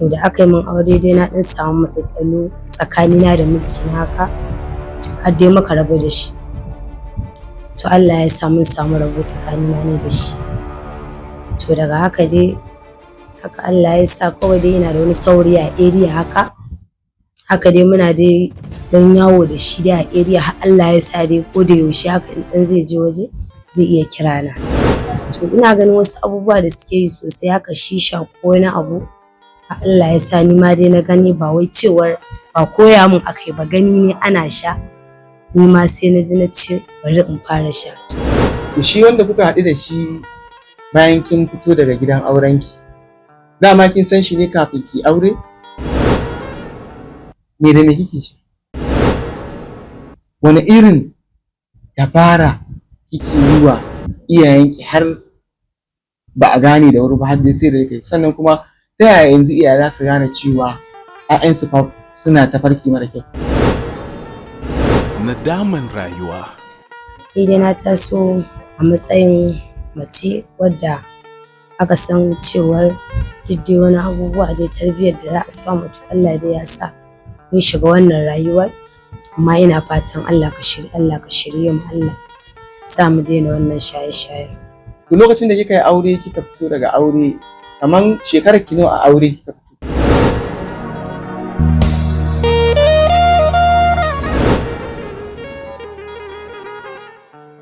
To da aka yi min aure dai, na ɗan samu matsatsalo tsakanina da mijina haka, har dai muka rabu da shi. To Allah ya sa mun samu rabo tsakanina ne da shi. To daga haka dai, haka Allah ya sa kawai dai ina da wani saurayi a area haka. Haka dai muna dai dan yawo da shi dai a area, har Allah ya sa dai ko da yaushe haka in dan zai je waje, zai iya kira na. To ina ganin wasu abubuwa da suke yi sosai haka, shisha ko wani abu. Allah ya sa ni ma dai na gani, ba wai cewar ba koya min akai ba, gani ne ana sha, ni ma sai na ji na ce bari in fara sha. To shi wanda kuka haɗu da shi bayan kin fito daga gidan aurenki, dama kin san shi ne kafin ki aure? Me da me kike sha? Wani irin dabara kike yi wa iyayenki har ba a gane da wuri ba, har dai sai da kai? Sannan kuma ta yaya yanzu iyaye za su gane cewa 'ya'yansu fa suna tafarki mara kyau? Nadaman rayuwa. Ni dai na taso a matsayin mace wadda aka san cewar duk dai wani abubuwa dai, tarbiyyar da za a samu. To Allah dai ya sa mun shiga wannan rayuwar, amma ina fatan Allah ka shirye, Allah ka shirye mu, Allah sa mu daina wannan shaye-shaye. To lokacin da kika yi aure, kika fito daga aure, kaman shekarar ki nawa a aure kika